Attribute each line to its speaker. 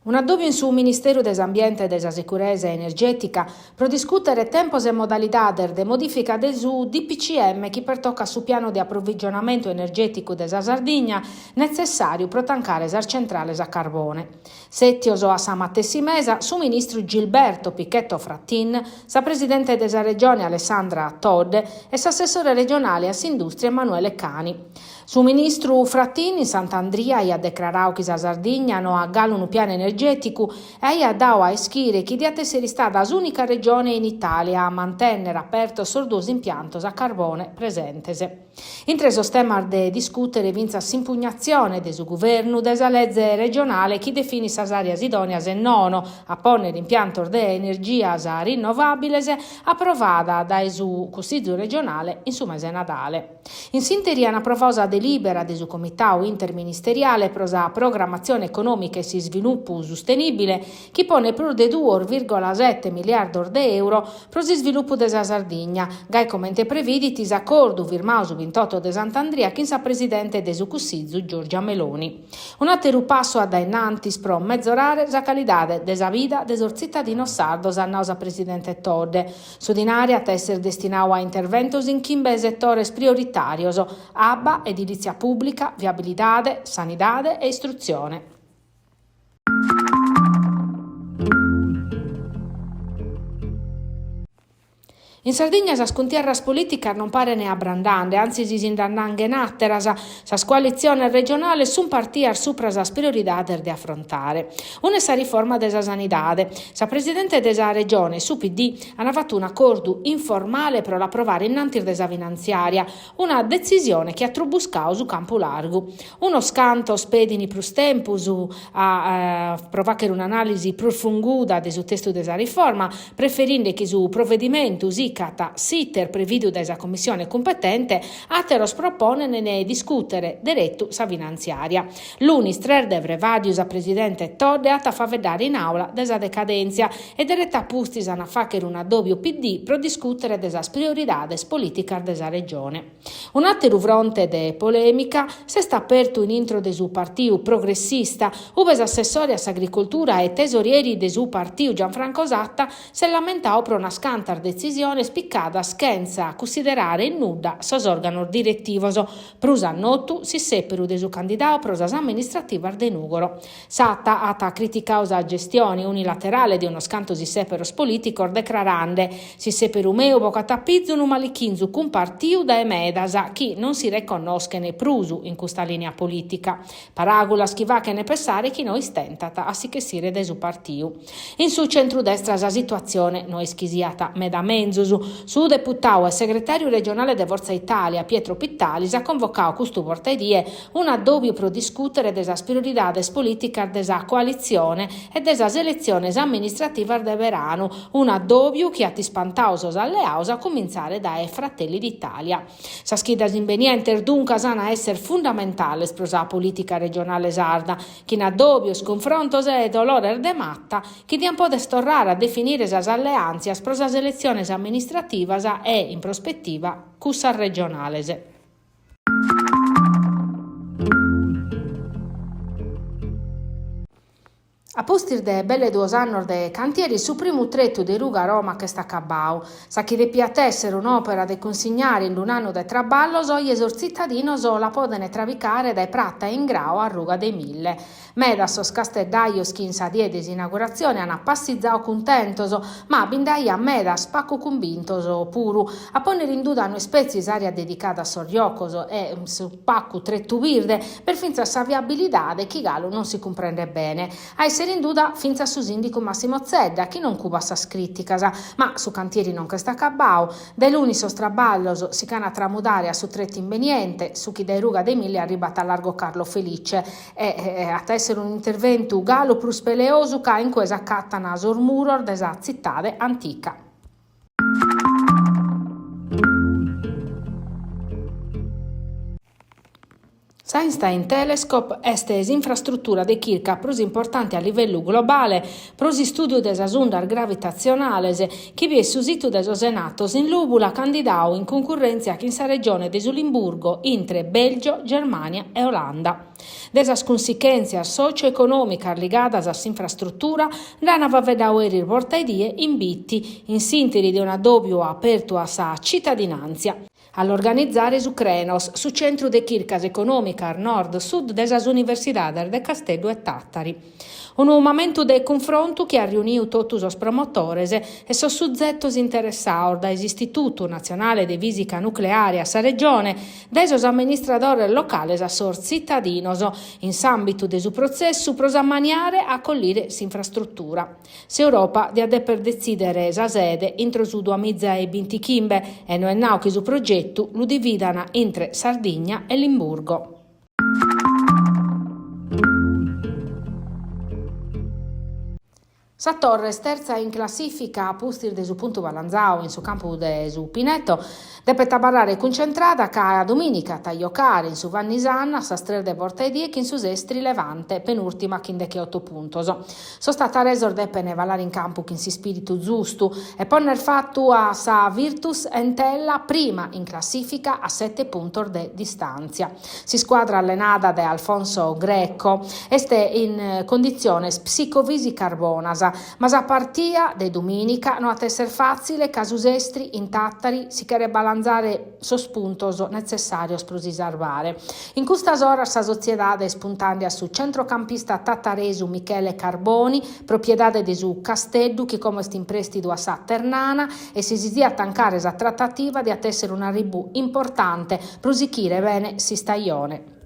Speaker 1: Un'addòbiu in su Ministeru de s'Ambiente e de sa Securesa Energètica pro discùtere tempos e modalidades de modìfica de su DPCM chi pertocat su pianu de aprovigionamentu energèticu de sa Sardigna netzessàriu pro tancare sas centrales a carbone. Sètios a sa matessi mesa su ministru Gilberto Pichetto Fratin, sa presidente de sa Regione Alessandra Todde e s'assessore regionale a s'Indùstria Emanuele Cani. Su ministru Fratin in Sant'Andria aiat decraradu chi sa Sardigna no at galu unu pianu energèticu e aiat dadu a ischire chi diat èssere istada s'ùnica regione in Itàlia a mantènnere apertos sos duos impiantos a carbone presentes. Intre sos temas de discùtere fintzas s'impugnatzione de su guvernu de sa leze regionale chi definit sas àreas idòneas e nono a pònnere impiantos de energias rinnovàbiles aprovada dae su Cussizu regionale in su mese 'e Nadale. In s'ìnteri an aprovadu sa delìbera de su Comitadu Interministeriale pro sa Programmatzione Econòmica e s'Isvilupu Sustenìbile chi ponet prus de duos vìrgola sete miliardos de euro pro s'isvilupu de sa Sardigna, gai comente previdit s'acordu firmadu su bintoto de Sant'Andria chin sa presidente de su Cussizu Giorgia Meloni. Un'àteru passu a dae in antis pro mezorare sa calidade de sa vida de sos tzitadinos sardos at nadu sa presidente Todde. Su dinari at a èssere destinadu a interventos in chimbe setores prioritàrios, abba, edilìtzia pùblica, viabilidade, sanidade e istrutzione. In Sardigna sas cuntierras polìticas non parent abrandende, antzis si nd'annanghen àteras. Sas coalitziones regionales sunt partias supra sas prioridades de afrontare. Una est sa riforma de sa sanidade. Sa presidente de sa Regione e su PD ant fatu un'acordu informale pro l'aprovare innantis de sa finantziària, una detzisione chi at trubuscadu su campu largu. Unos cantos pedint prus tempus a pro fàghere un'anàlisi prus funguda de su testu de sa riforma, preferinde chi su provedimentu sigat s'iter previdu dae sa Commissione cumpetente, àteros proponent de discùtere deretu sa finantziària. Lunis tres de frevàriu sa presidente Todde at a faeddare in àula de sa decadèntzia e deretu a pustis an a fàghere un'addòbiu PD pro discùtere de sas prioridades polìticas de sa Regione. Un'àteru fronte de polèmica s'est apertu in intro de su Partiu Progressista, ube s'assessore a s'agricoltura e tesorieri de su partiu Gianfranco Satta s'est lamentadu pro unas cantas detzisiones picadas chentza cunsiderare in nudda sos òrganos diretivos, Prus a notu s'issèperu de su candidadu pro sas amministrativas de Nùgoro. Satta at criticadu sa gestione unilaterale de unos cantos issèperos polìticos decrarende, S'issèperu meu bogat a pizu unu malichinzu cumpartiu dae medas chi non si reconnoschent prus in custa lìnia polìtica. Paràgulas chi faghent pessare chi no istentat a si ch'essire dae su partiu. In su centrudestra sa situatzione no est chi siat meda menzus. Su deputadu e segretàriu regionale de Forza Italia, Pietro Pittalis, at convocadu custu bortaedie un'addòbiu pro discùtere de sas prioridades polìticas de sa coalitzione e de sas eletziones amministrativas de beranu, un'addòbiu chi at ispantadu sos alleados a cumintzare dae Fratelli d'Italia. Sas chidas imbenientes duncas an a èssere fundamentales pro sa polìtica regionale sarda, chin addòbios, cunfrontos e dolores de mata chi diant poder torrare a definire sas alleàntzias pro sas eletziones amministrativas e, in prospetiva, cussas regionales. A pustis de belle duos annos de cantieri su primu tretu de ruga Roma ch'est acabadu. Sa chi depiat èssere un'òpera de cunsignare in un'annu de traballos, oje sos tzitadinos la podent travicare dae Prata 'e Ingrao a ruga dei Mille. Medas sos casteddajos chi in sa die de s'inauguratzione ant passizadu cuntentos, ma bi nd'aiat medas pagu cumbintos puru. A pònnere in duda no est petzi s'àrea dedicada a sos giocos e su pagu tretu birde, b'est fintzas sa viabilidade chi galu non si cumprendet bene. A èssere in duda fintzas su sìndicu Massimo Zedda, chi non cubat sas crìticas. Ma su cantieri non ch'est acabadu. Dae lunis sos traballos si ch'an a tramudare a su tretu imbeniente, su chi dae Ruga dei Mille arribat a Largo Carlo Felice. E at a èssere un'interventu galu prus peleosu ca in cue s'acatan sos muros de sa tzitade antica. S'Einstein Telescope est s'infrastrutura de chirca prus importante a livellu globale pro s'istùdiu de sas undas gravitatzionales chi biet su situ de sos Enattos in Lùvula candidadu in cuncurrèntzia chin sa regione de su Limburgo intre Bèlgio, Germània e Olanda. De sas cunsichèntzias socio-econòmicas ligadas a s'infrastrutura nd'ant faeddadu eris bortaedie in Bitti, in s'ìnteri de un'addòbiu apertu a sa citadinàntzia. A l'organizare su Crenos, su centru de chircas econòmicas nord-sud de sas universidades de Casteddu e Tàtari. Unu mamentu de cunfrontu chi at riunidu totu sos promotores e sos suzetos interessados dae s'Istitutu Natzionale de Fìsica Nucleare a sa Regione, dae sos amministradores locales a sos tzitadinos, in s'àmbitu de su protzessu pro s'ammaniare a acollire s'infrastrutura. S'Europa diat deper detzìdere sa sede intro su duamiza e bintichimbe e no est nau chi su progetu lu dividan intre Sardigna e Limburgo. Sa Torres tertza in classìfica a pustis de su puntu balanzadu in su campu de su Pineto, depet abarrare cuncentrada ca domìnica at a giocare in su Vanni Sanna a sas tres de bortaedie chin su Sestri Levante, penùrtima chin decheoto puntos. Sos tataresos depent falare in campu chin s'ispìritu zustu e ponner fatu a sa Virtus Entella prima in classìfica a sete puntos de distàntzia. S'iscuadra allenada dae Alfonso Greco est in conditziones psicofìsicas bonas, ma sa partia de dumìnica no at esser fàtzile ca su Sestri in Tàtari si cheret balanzare sos puntos netzessàrios pro si sarvare. In custas oras sa sotziedade est puntende a su centrocampista tataresu Michele Carboni, propiedade de su Casteddu chi como est in prèstidu a sa Ternana e si si diat tancare sa tratativa diat èssere un'arribu importante pro sichire bene s'istajone.